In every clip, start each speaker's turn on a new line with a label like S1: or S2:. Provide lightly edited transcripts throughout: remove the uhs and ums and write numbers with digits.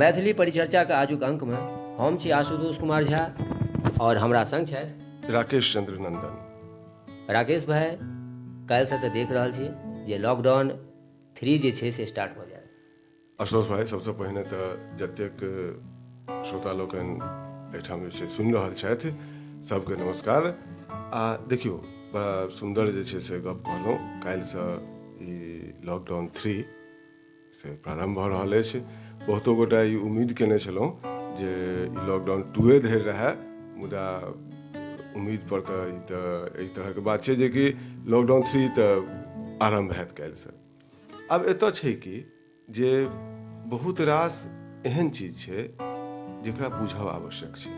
S1: मैथिली परिचर्चाके आजुक अङ्कमे हम छी आशुतोष कुमार झा आओर हमरा सङ्ग छथि
S2: राकेश चंद्र नंदन।
S1: राकेश भाई, काल्हिसँ तऽ देख रहल छी जे लॉकडाउन 3 जे छै से स्टार्ट भऽ जायत।
S2: आशुतोष भाई, सबसँ पहिने तऽ जतेक श्रोता लोकनि एहिठाम जे छै सुनि रहल छथि सबके नमस्कार। आ देखियौ, बड़ा सुन्दर जे छै से गप कहलहुँ, काल्हिसँ ई लॉकडाउन 3 से प्रारम्भ भऽ रहल अछि। बहुतो गोटा ई उम्मीद केने छलहुँ जे ई लॉकडाउन 2 धरि रहए, मुदा उम्मीद पर तऽ ई तऽ एहि तरहके बात छै जेकि लॉकडाउन 3 तऽ आरम्भ हैत काल्हिसँ। आब एतऽ छै कि जे बहुत रास एहन चीज छै जकरा बुझब आवश्यक छै।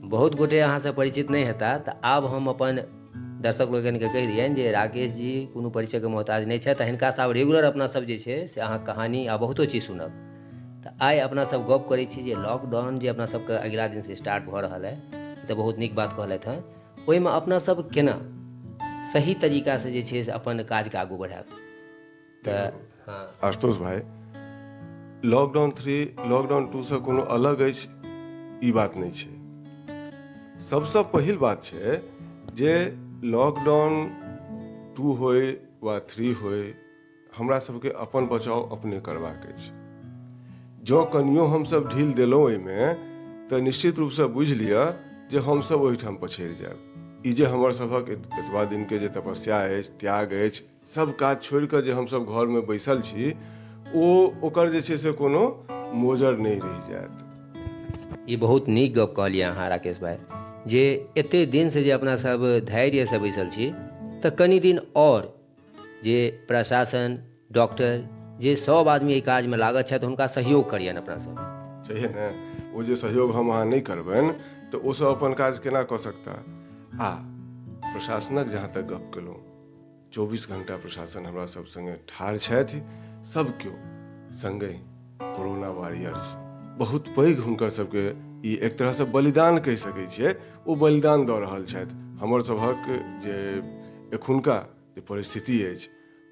S1: बहुत गोटे अहाँसँ परिचित नहि हेता, तऽ आब हम अपन दर्शक लोकनिके कहि दियनि जे राकेश जी कोनो परिचयके मोहताज नहि छथि। हिनकासँ आब रेगुलर अपना सब जे छै से अहाँ कहानी आ बहुतो चीज सुनब। तऽ आइ अपना सब गप करै छी जे लॉकडाउन जे अपना सबके अगिला दिनसँ स्टार्ट भऽ रहल है, तऽ बहुत नीक बात कहलथि हँ, ओहिमे अपना सब केना सही तरीकासँ जे छै से अपन काजके आगू बढ़ायब। तऽ हँ
S2: आशुतोष भाई, लॉकडाउन 3 लॉकडाउन 2 सँ कोनो अलग अछि ई बात नहि छै। सबसँ पहिल बात छै जे लॉकडाउन 2 होय वा 3 होय, हमरा सबके अपन बचाव अपने करबाक अछि। जँ कनियो हमसब ढील देलहुँ ओहिमे तऽ निश्चित रूपसँ बुझि लिअ जे हमसब ओहिठाम पछड़ि जायब। ई जे हमर सभक एतबा दिनके जे तपस्या अछि, त्याग अछि, सब काज छोड़ि कऽ जे हमसब घरमे बैसल छी, ओ ओकर जे छै से कोनो मोजर नहि रहि जायत।
S1: ई बहुत नीक गप कहलियै अहाँ राकेश भाई, जे एते दिनसँ जे अपना सब धैर्यसँ बैसल छी, तऽ कनि दिन आओर जे प्रशासन, डॉक्टर, जे सब आदमी एहि काजमे लागल छथि हुनका सहयोग करियनि अपना सब।
S2: छैहे ने, ओ जे सहयोग हम अहाँ नहि करबनि तऽ ओ सब अपन काज केना कऽ सकता। आ प्रशासनक जहाँ तक गप केलहुँ, 24 घंटा प्रशासन हमरा सब संगे ठाढ़ छथि, सब केओ संगहि कोरोना वॉरियर्स बहुत पैघ हुनकर सबके ई एक तरहसँ बलिदान कहि सकै छियै, ओ बलिदान दऽ रहल छथि। हमर सभक जे एखुनका जे परिस्थिति अछि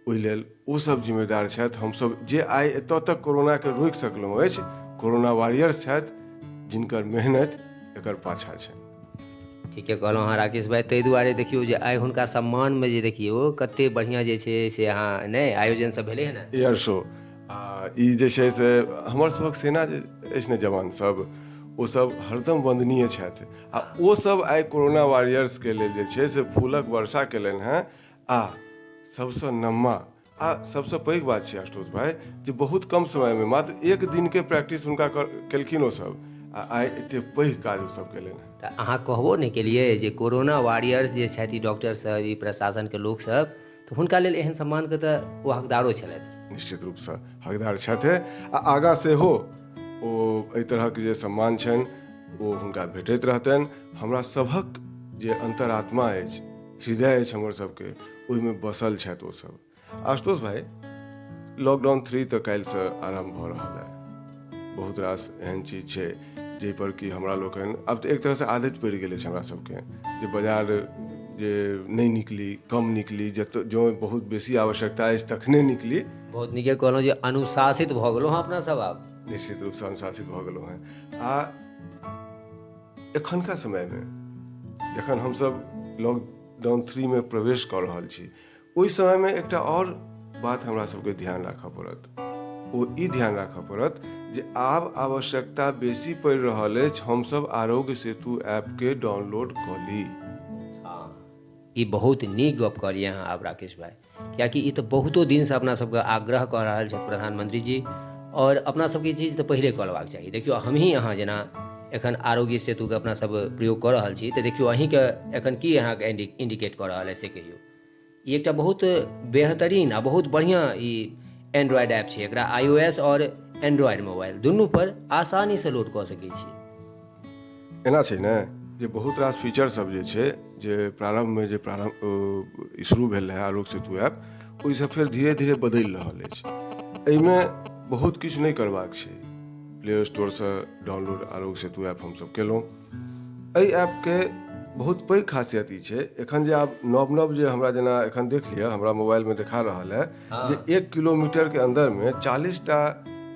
S2: ओहि लेल ओ सब जिम्मेदार छथि। हमसब जे आइ एतऽ तक कोरोनाके रोकि सकलहुँ अछि, कोरोना वॉरियर्स छथि जिनकर मेहनति एकर पाछाँ छै।
S1: ठीके कहलहुँ अहाँ राकेश भाई, ताहि दुआरे देखियौ जे आइ हुनका सम्मानमे जे देखियौ कते बढ़िआँ जे छै से अहाँ नहि आयोजन सब भेलै हँ ने,
S2: एयर शो। आ ई जे छै से हमर सभक सेना जे अछि ने, जवान सब, ओ सब हरदम वन्दनीय छथि। आ ओ सब आइ कोरोना वॉरियर्सके लेल जे छै से फूलक वर्षा केलनि हेँ। आ सबसँ नम्मा आ सबसँ पैघ बात छै आशुतोष भाई जे बहुत कम समयमे मात्र एक दिनके प्रैक्टिस हुनका केलखिन ओ सब, आ आइ एते पैघ काज ओ सब केलनि हेँ।
S1: तऽ अहाँ कहबो नहि केलियै जे कोरोना वॉरियर्स जे छथि, ई डॉक्टर सब, ई प्रशासनके लोक सब, तऽ हुनका लेल एहन सम्मानके तऽ ओ हकदारो छलथि।
S2: निश्चित रूपसँ हकदार छथि, आ आगाँ सेहो ओ एहि तरहक जे सम्मान छनि ओ हुनका भेटैत रहतनि। हमरा सभक जे अन्तरात्मा अछि, हृदय अछि हमर सबके, ओहिमे बसल छथि ओ सब। आशुतोष भाई, लॉकडाउन 3 तऽ काल्हिसँ आरम्भ भऽ रहल है। बहुत रास एहन चीज छै जाहिपर कि हमरा लोकनि आब तऽ एक तरहसँ आदति पड़ि गेल अछि हमरा सबके जे बाजार जे नहि निकली, कम निकली, जतऽ जँ बहुत बेसी आवश्यकता अछि तखने निकली।
S1: बहुत नीके कहलहुँ जे अनुशासित भऽ गेलहुँ हँ अपना सब आब।
S2: निश्चित रूपसँ अनुशासित भऽ गेलहुँ हँ। आ एखनका समयमे जखन हमसब लॉकडाउन 3 मे प्रवेश कऽ रहल छी, ओहि समयमे एकटा आओर बात हमरा सबके ध्यान राखऽ पड़त। ओ ई ध्यान राखऽ पड़त जे आब आवश्यकता बेसी पड़ि रहल अछि हमसब आरोग्य सेतु ऐपके डाउनलोड कऽ ली।
S1: हँ, ई बहुत नीक गप कहलियै अहाँ आब राकेश भाई, कियाकि ई तऽ बहुतो दिनसँ अपना सबके आग्रह कऽ रहल छथि प्रधानमंत्री जी, आओर अपना सबके ई चीज तऽ पहिले कऽ लेबाक चाही। देखियौ, हमही अहाँ जेना एखन आरोग्य सेतुके अपना सब प्रयोग कऽ रहल छी, तऽ देखियौ अहीँके एखन की अहाँके इंडिकेट कऽ रहल है से कहियौ। ई एकटा बहुत बेहतरीन आ बहुत बढ़िआँ ई एंड्रॉयड ऐप छै। एकरा आई ओ एस आओर एंड्रॉयड मोबाइल दुनू पर आसानीसँ लोड कऽ सकै छी।
S2: एना छै ने जे बहुत रास फीचर सब जे छै जे प्रारम्भमे जे प्रारम्भ शुरू भेल रहै आरोग्य सेतु ऐप, ओहिसँ फेर धीरे धीरे बदलि रहल अछि। एहिमे बहुत किछु नहि करबाक छै। Play स्टोरसँ download Aarogya Setu app हमसब केलहुँ। एहि ऐपके बहुत पैघ खासियत ई छै एखन जे आब नव नव जे हमरा जेना एखन देख लिअ, हमरा मोबाइलमे देखा रहल है जे 1 किलोमीटरके अन्दरमे 40 टा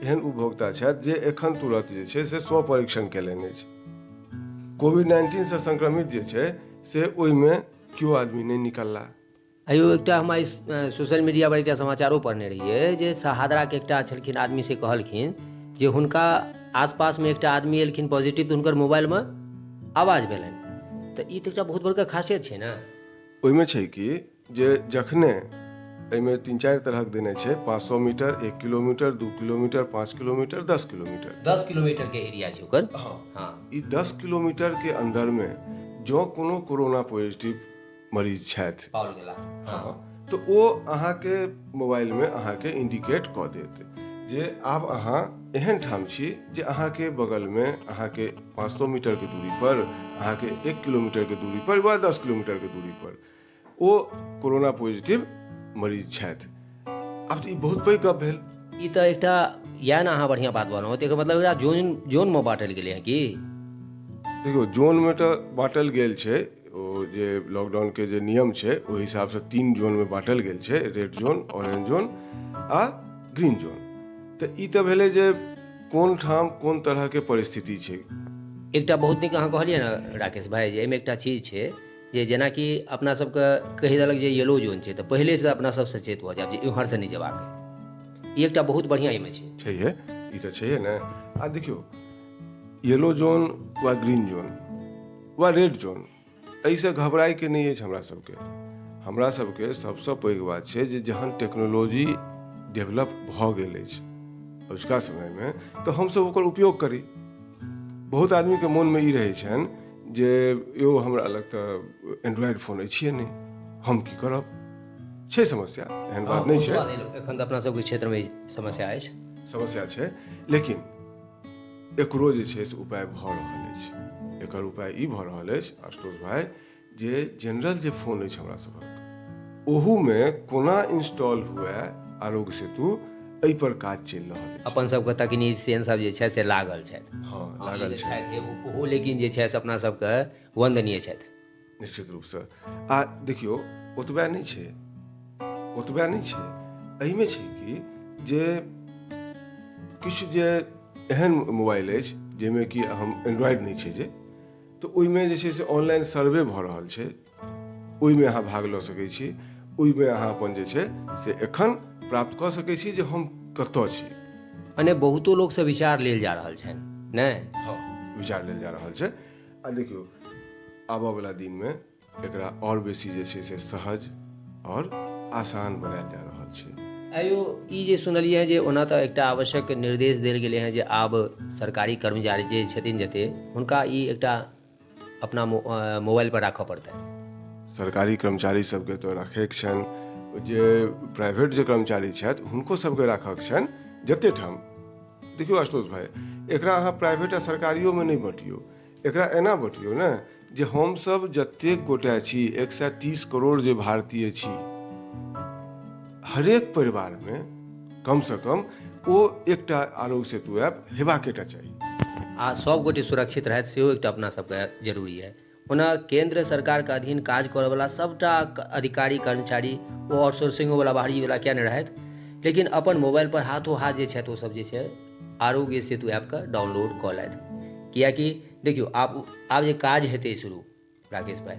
S2: एहन उपभोक्ता छथि जे एखन तुरत जे छै से स्वपरीक्षण कयलनि अछि। कोविड-19सँ संक्रमित जे छै से ओहिमे केओ आदमी नहि निकलला।
S1: आइयो एकटा हम आइ सोशल मीडिया पर एकटा समाचारो पढ़ने रहियै जे सहादराके एकटा छलखिन आदमी, से कहलखिन जे हुनका आसपासमे एकटा आदमी एलखिन पॉजिटिव तऽ हुनकर मोबाइलमे आवाज भेलनि। तऽ ई तऽ एकटा बहुत बड़का खासियत छै ने।
S2: ओहिमे छै कि जे जखने एहिमे 3-4 तरहक देने छै, 500 metre, 1 kilometre, 2 kilometre, 5 kilometre, 10 kilometre.
S1: 10 kilometre के एरिया छै ओकर।
S2: हँ, ई 10 किलोमीटर के अंदरमे जँ कोनो कोरोना पॉजिटिव मरीज छथि
S1: पाओल गेला,
S2: हँ, तऽ ओ अहाँके मोबाइलमे अहाँके इंडिकेट कऽ देत जे आब अहाँ एहन ठाम छी जे अहाँके बगलमे अहाँके 500 मीटरके दूरी पर, अहाँके 1 किलोमीटरके दूरी पर वा 10 किलोमीटरके दूरी पर ओ कोरोना पॉजिटिव मरीज छथि। आब तऽ ई बहुत पैघ गप भेल।
S1: ई तऽ एकटा इएह ने अहाँ बढ़िआँ बात कहलहुँ, तऽ एकर मतलब एकरा जोन जोनमे बाँटल गेलै हँ की?
S2: देखियौ, जोनमे तऽ बाँटल गेल छै, ओ जे लॉकडाउनके जे नियम छै ओहि हिसाबसँ 3 जोनमे बाँटल गेल छै, रेड जोन, ऑरेंज जोन आ ग्रीन जोन। तऽ ई तऽ भेलै जे कोन ठाम कोन तरहके परिस्थिति छै।
S1: एकटा बहुत नीक अहाँ कहलियै ने राकेश भाई, जे एहिमे एकटा चीज छै जे जेनाकि अपना सबके कहि देलक जे येलो जोन छै, तऽ पहिलेसँ अपना सब सचेत भऽ जायब जे इम्हरसँ नहि जेबाक अइ। ई एकटा बहुत बढ़िआँ एहिमे छै।
S2: छैहे, ई तऽ छैहे ने। आ देखियौ, येलो जोन वा ग्रीन जोन वा रेड जोन, एहिसँ घबराइके नहि अछि हमरा सबके। हमरा सबके सबसँ पैघ बात छै जे जहन टेक्नोलॉजी डेवलप भऽ गेल अछि अजुका समयमे, तऽ हमसब ओकर उपयोग करी। बहुत आदमीके मोनमे ई रहै छनि जे यौ हमरा लग तऽ एंड्रॉयड फोन अछिए नहि, हम की करब? छै समस्या, एहन बात नहि छै।
S1: एखन तऽ अपना सबके क्षेत्रमे समस्या अछि,
S2: समस्या छै, लेकिन एकरो जे छै से उपाय भऽ रहल अछि। एकर उपाय ई भऽ रहल अछि आशुतोष भाई जे जनरल जे फोन अछि हमरा सभक, ओहूमे कोना इंस्टॉल हुए आरोग्य सेतु, एहि पर काज चलि रहल अछि।
S1: अपन सबके तकनीशियन सब जे छै से लागल छथि।
S2: हँ, लागल
S1: छथि ओहो, लेकिन जे छै से अपना सबके वन्दनीय छथि
S2: निश्चित रूपसँ। आ देखियौ, ओतबे नहि छै, ओतबे नहि छै, एहिमे छै कि जे किछु जे एहन मोबाइल अछि जाहिमे कि हम एंड्रॉयड नहि छै जे, तऽ ओहिमे जे छै से ऑनलाइन सर्वे भऽ रहल छै, ओहिमे अहाँ भाग लऽ सकै छी, ओहिमे अहाँ अपन जे छै से एखन प्राप्त कऽ सकै छी जे हम कतऽ छी।
S1: मने बहुतो लोकसँ विचार लेल जा रहल छनि नहि?
S2: हँ, विचार लेल जा रहल छै। आ देखियौ, आबऽवला दिनमे एकरा आओर बेसी जे छै से सहज आओर आसान बनायल जा रहल छै।
S1: आइयो ई जे सुनलियै हँ जे ओना तऽ एकटा आवश्यक निर्देश देल गेलै हँ जे आब सरकारी कर्मचारी जे छथिन जते, हुनका ई एकटा अपना मोबाइल पर राखऽ पड़तै।
S2: सरकारी कर्मचारी सबके तऽ राखैके छनि, जे प्राइवेट जे कर्मचारी छथि हुनको सबके राखऽके छनि जते ठाम। देखियौ आशुतोष भाई, एकरा अहाँ प्राइवेट आ सरकारियोमे नहि बँटियौ, एकरा एना बँटियौ ने जे हमसब जतेक गोटे छी, 130 करोड़ जे भारतीय छी, हरेक परिवारमे कमसँ कम ओ एकटा आरोग्य सेतु ऐप हेबाकेटा चाही।
S1: आ सब गोटे सुरक्षित रहथि सेहो एकटा अपना सबके जरूरी है। ओना केंद्र सरकारके अधीन काज करऽवला सबटा अधिकारी कर्मचारी, ओ आउटसोर्सिंगोवला बाहरीवला किया नहि रहथि, लेकिन अपन मोबाइल पर हाथो हाथ जे छथि ओ सब जे छै आरोग्य सेतु ऐपके डाउनलोड कऽ लेथि। कियाकि देखियौ, आब जे काज हेतै शुरू राकेश भाई,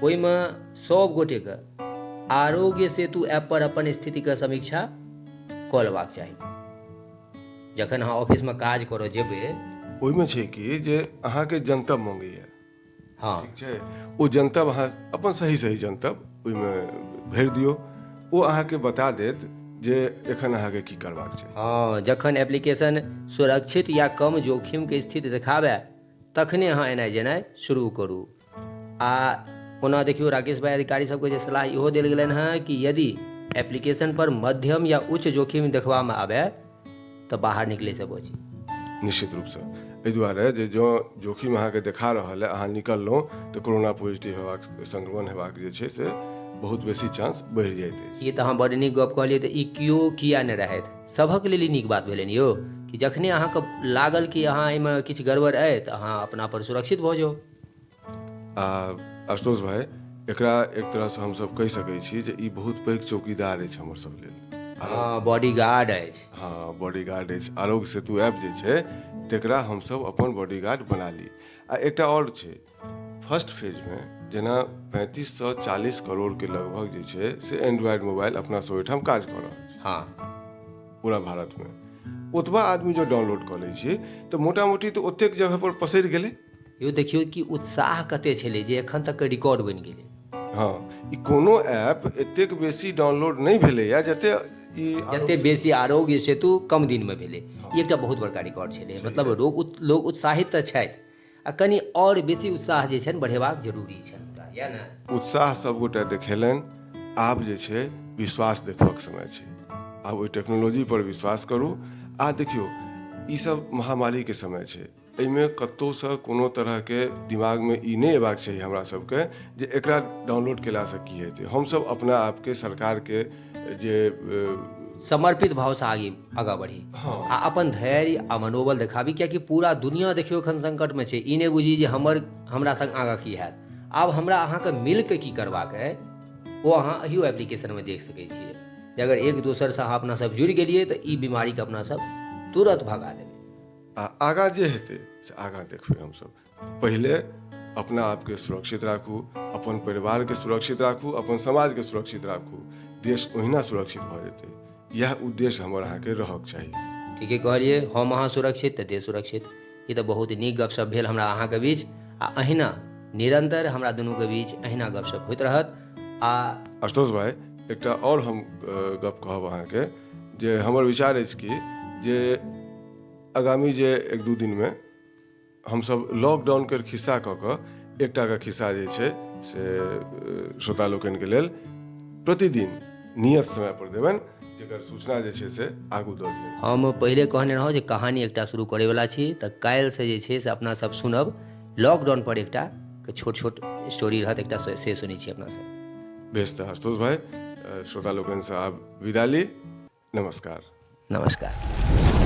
S1: ओहिमे सब गोटेके आरोग्य सेतु ऐप पर अपन स्थितिके समीक्षा कऽ लेबाक चाही। जखन अहाँ ऑफिसमे काज करऽ जेबै,
S2: ओहिमे छै कि जे अहाँके जनतब मङ्गैए।
S1: हँ,
S2: ठीक छै, ओ जनतब अहाँ अपन सही सही जनतब ओहिमे भरि दियौ, ओ अहाँके बता देत जे एखन अहाँके की करबाक छै।
S1: हँ, जखन एप्लीकेशन सुरक्षित या कम जोखिमके स्थिति देखाबे तखने अहाँ एनाइ जेनाइ शुरू करू। आ ओना देखियौ राकेश भाई, अधिकारी सबके जे सलाह इहो देल गेलनि हँ कि यदि एप्लीकेशन पर मध्यम या उच्च जोखिम देखबामे आबे तऽ बाहर निकलैसँ बची।
S2: निश्चित रूपसँ, एहि दुआरे जे जँ जोखिम अहाँके देखा रहल है, अहाँ निकललहुँ तऽ कोरोना पॉजिटिव हेबाक, संक्रमण हेबाक जे छै से बहुत बेसी चांस बढ़ि जाइत अछि।
S1: ई तऽ अहाँ बड्ड नीक गप कहलियै। तऽ ई केओ किया नहि रहथि, सभक लेल ई नीक बात भेलनि यौ कि जखने अहाँके लागल कि अहाँ एहिमे किछु गड़बड़ अइ तऽ अहाँ अपना पर सुरक्षित भऽ जाउ।
S2: आ आशुतोष भाई, एकरा एक तरहसँ हमसब कहि सकै छी जे ई बहुत पैघ चौकीदार अछि हमर सब लेल।
S1: हँ, बॉडीगार्ड अछि।
S2: हँ, बॉडीगार्ड अछि। आरोग्य सेतु ऐप जे छै तकरा हमसभ अपन बॉडीगार्ड बना ली। आ एकटा आओर छै, फर्स्ट फेजमे जेना 35 सँ 40 करोड़के लगभग जे छै से एंड्रॉयड मोबाइल अपना सब ओहिठाम काज कऽ रहल छै। पूरा भारतमे ओतबा आदमी जँ डाउनलोड कऽ लै छै तऽ मोटा मोटी तऽ ओतेक जगह पर पसरि गेलै।
S1: यौ, देखियौ कि उत्साह कते छलै जे एखन तक रिकॉर्ड बनि गेलै।
S2: हँ, ई कोनो ऐप एतेक बेसी डाउनलोड नहि भेलैए जते ई।
S1: जते बेसी आरोग्य सेतु कम दिनमे भेलै, ई एकटा बहुत बड़का रिकॉर्ड छलै। मतलब लोक उत्साहित तऽ छथि आ कनि आओर बेसी उत्साह जे छनि बढ़ेबाक जरूरी छनि हुनका, इएह ने?
S2: उत्साह सभगोटे देखेलनि। आब जे छै विश्वास देखबक समय छै। आब ओहि टेक्नोलॉजी पर विश्वास करू। आ देखियौ, ई सब महामारीके समय छै। एहिमे कतहुसँ कोनो तरहके दिमागमे ई नहि अयबाक चाही हमरा सबके जे एकरा डाउनलोड केलासँ की हेतै। हमसब अपना आपके सरकारके जे
S1: समर्पित भावसँ आगे आगाँ बढ़ी आ अपन धैर्य आ मनोबल देखाबी, कियाकि पूरा दुनिया देखियौ एखन संकटमे छै। ई नहि बुझी जे हमर हमरा संग आगाँ की हैत। आब हमरा अहाँके मिलके की करबाक अइ, ओ अहाँ एहियो एप्लीकेशनमे देख सकै छियै जे अगर एक दोसरसँ अहाँ अपना सब जुड़ि गेलियै तऽ ई बीमारीके अपना सब तुरत भगा देबै।
S2: आ आगाँ जे हेतै से आगाँ देखबै हमसब। पहिले अपना आपके सुरक्षित राखू, अपन परिवारके सुरक्षित राखू, अपन समाजके सुरक्षित राखू, देश ओहिना सुरक्षित भऽ जेतै। इएह उद्देश्य हमर अहाँके रहक चाही।
S1: ठीके कहलियै, हम अहाँ सुरक्षित तऽ देश सुरक्षित। ई तऽ बहुत नीक गपशप भेल हमरा अहाँके बीच आ अहिना निरन्तर हमरा दुनूके बीच अहिना गपशप होइत रहत आ
S2: आशुतोष भाई, एकटा आओर हम गप कहब अहाँके जे हमर विचार अछि कि जे आगामी जे 1-2 दिनमे हमसब लॉकडाउनके खिस्सा कऽ कऽ एकटाके खिस्सा जे छै से श्रोता लोकनिके लेल प्रतिदिन नियत समय पर देबनि, जकर सूचना जे छै से आगू दऽ दियनि।
S1: हम पहिले कहने रहौं जे कहानी एकटा शुरू करैवला छी, तऽ काल्हिसँ जे छै से अपना सब सुनब लॉकडाउन पर एकटा छोट छोट स्टोरी रहत एकटा, से सुनै छी अपना सब।
S2: बेस, तऽ आशुतोष भाई, श्रोता लोकनिसँ आब विदा ली। नमस्कार।
S1: नमस्कार।